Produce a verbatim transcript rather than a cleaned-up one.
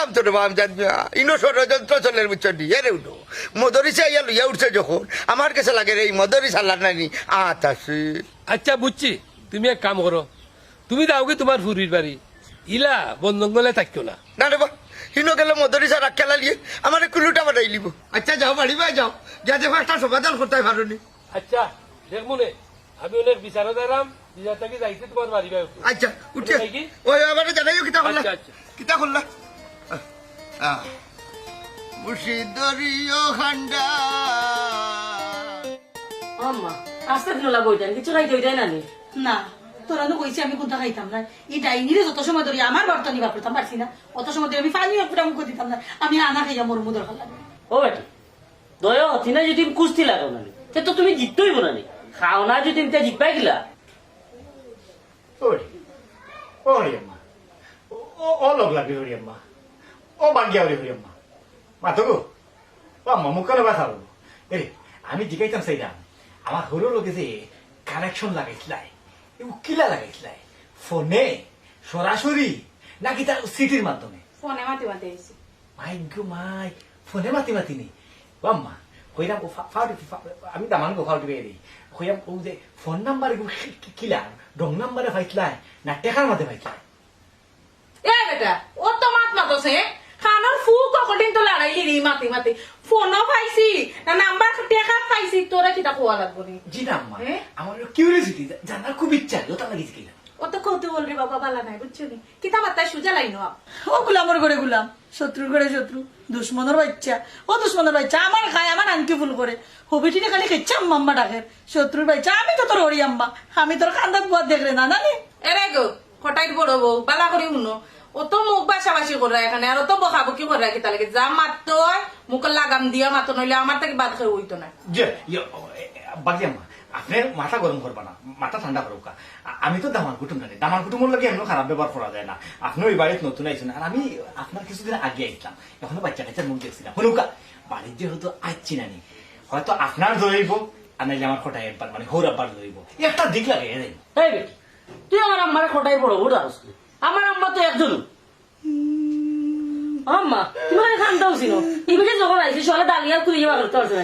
আম তো রে বাম জান মিয়া, ইনো ষড়যন্ত্র চলের বুঝছো নি? এরে উঠো, মদরিসা ইয়া লইয়া উঠছে যখন, আমার কাছে লাগে রে, এই মদরিসা আল্লাহ নানি আত আছে। আচ্ছা বুঝছি, তুমি এক কাম করো, তুমি যাওগি তুমার ফুরির বাড়ি, ইলা বন্দঙ্গলে থাকিও না। না রে বা, হিনো গেলে মদরিসা রাখ খেলা লিয়ে আমারে কুলুটা বানাই লিব। আচ্ছা যাও, বাড়ি বাই যাও, গিয়া দেখো একটা সমাধান করতে পারো নি। আচ্ছা, দেখমু নে, আমি অনেক বিচারো যাইরাম, বিচার থাকি যাইতে তুমার বাড়ি বাই উঠবো। আচ্ছা, উঠে। ওই আমারে জানাইও কিতা করলা? আচ্ছা, আচ্ছা। কিতা করলা? আহ, মুর্শিদরিও খান্ডা। ও আম্মা, আস্তে দিন ওলা বইটান, কিছু খাইতে হইতে না নি? না, তোরা তো কইছি আমি কুন্তা খাইতাম না। ই ডাইনিরে যত সময় ধরি আমার বার্তা নিবা করতাম পারছি না, অত সময় ধরি আমি পানি এক ফুটা মুখে দিতাম না। আমি আনা খাইয়া মরমু দরকার লাগে। ও বেটি, দয়া হতি না যদি কুস্তি লাগো না নি, তে তো তুমি জিততেই বলো নি। খাও না যদি তুমি জিতবাই গিলা। ওরে, ও হরি আম্মা, ও, ও, ও লগ লাগবে হরি আম্মা, ও বাগিয়া হরি হরি আম্মা, মাতো গো, ও আম্মা মুখ কেন ব্যথা হলো? এরে, আমি জিগাইতাম চাইলাম, আমার হরুর লগে যে কানেকশন লাগাইছিলাই, এ উকিলা লাগাইছিলাই, ফোনে, সরাসরি, নাকি তার সিটির মাধ্যমে? ফোনে মাতি মাতি আইছি। মাই গো মাই, ফোনে মাতি মাতি নি। ও আম্মা, কইরাম ও ফা-, ফাউটি, ফা-, আমি দামান গো ফাউটি বেয়ে দেই। কইরাম ও যে ফোন নাম্বার গো কি-, কি-, কিলা, রং নাম্বারে পাইতলাই, না টেকার মাঝে পাইতলাই? এ বেটা, ও তো মাত মাতছে, কানোর ফুক অকটিন তো লড়াইলি রে মাতি মাতি। ফোনও পাইছি, না নাম্বার টেকা পাইছি, তোরা কিতা কোয়া লাগবো নি? জি না আম্মা, এ? আমার কিউরিওসিটি, জা-, জানার খুব ইচ্ছা, ওটা লাগি জিকিলা। ও তো কৌতূহল রে বাবা, বালা নাই, বুঝছো নি? কিতা মাত্তায় সুজা লাইনো আপ। ও গুলামর ঘরে গুলাম, শত্রুর ঘরে শত্রু, দুশমনর বাইচ্চা। ও দুশমনর বাইচ্চা, আমার খায়, আমার আনকি ফুল করে। হবিটিনে খালি খেচ্ছা আম্মা আম্মা ডাকের। শত্রুর বাইচ্চা, আমি তো তোর হরি আম্মা, আমি তোর কান্দাত বুয়াত দেখরে না, নানি? এরে গো, কটাইর বড় বউ, বালা করি হুনো। অত মুখ বাসাবাসি কররা এখানে, আর অত বকাবকি কররা কিতা লাগে? যা মাততে হয়, মুখর লাগাম দিয়া মাতো, নইলে আমার থাকি বাদ কেউ হইতো না। জি, ইয়ে, ও, এ, এ, বাগদি আম্মা, আপনে মাথা গরম করবা না, মাথা ঠান্ডা করউক্কা। আ-, আমি তো দামান কুটুম নানি, দামান কুটুমর লগে এমন খারাপ ব্যবহার করা যায় না। আপনে ওই বাড়িত নতুন আইছেন, আর আমি আপনার কিছুদিন আগে আইছিলাম, এখনো বাইচ্চা কাইচ্চার মুখ দেখছি না। হুনউক্কা, বাড়িত যেহেতু আইছি নানি, হয়তো আপনার জয় অইবো, আর নাইলে আমার কটাই একবার, মানে, হৌর আব্বার জয় অইবো। একটা দিক লাগে, এ যাই। এই বেটি, তুই আমার আম্মারে কটাই বড় বড় ডাকস না। আমার আম্মা তো একজন। আম্মা, তুমি খালি কান্দাও ছিনো। ইবারে যখন আইছি, সকালে ডালিয়া তুই ইয়ে বার করতে পারছো না।